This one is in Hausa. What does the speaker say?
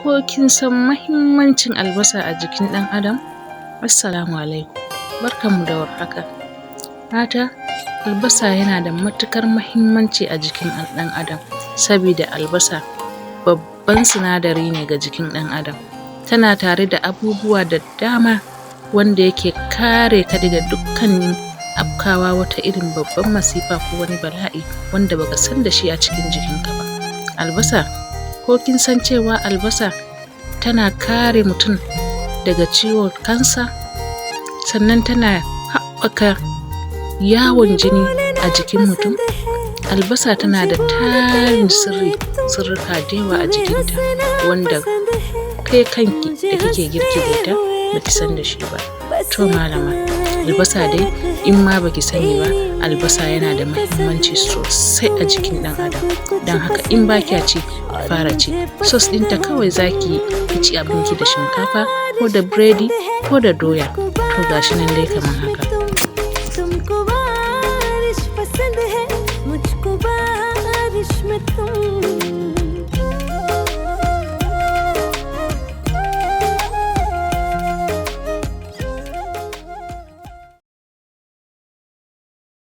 Ko kin san mahimmancin albasa a jikin ɗan Adam? Assalamu alaikum, barkanmu da warhaka. Mata, albasa yana da matuƙar mahimmanci a jikin ɗan Adam, sabida albasa babban sinadari ne ga jikin ɗan Adam. Tana tare da abubuwa da dama wanda yake kare ka daga dukkanin afkawa wata irin babban masifa ko wani bala'i wanda baka san da shi a cikin jikinka ba. Albasa, ko kin san cewa albasa tana kare mutum daga ciwon kansa? Sannan tana haɓɓaka yawon jini a jikin mutum? Albasa tana da tarin sirri, sirrika da yawa a jikinta wanda kai kanki da kike girki da ita baki san da shi ba. To malama, albasa dai in ma baki sani ba, albasa yana da mahimmanci sosai a jikin ɗan Adam. Don haka in ba kya ci, ki fara ci. Sauce ɗinta kawai za ki yi, ki ci abinki da shinkafa ko da biredi ko da doya. To ga shi nan dai kamar haka. तुमको बारिश पसंद है, मुझको बारिश में तुम।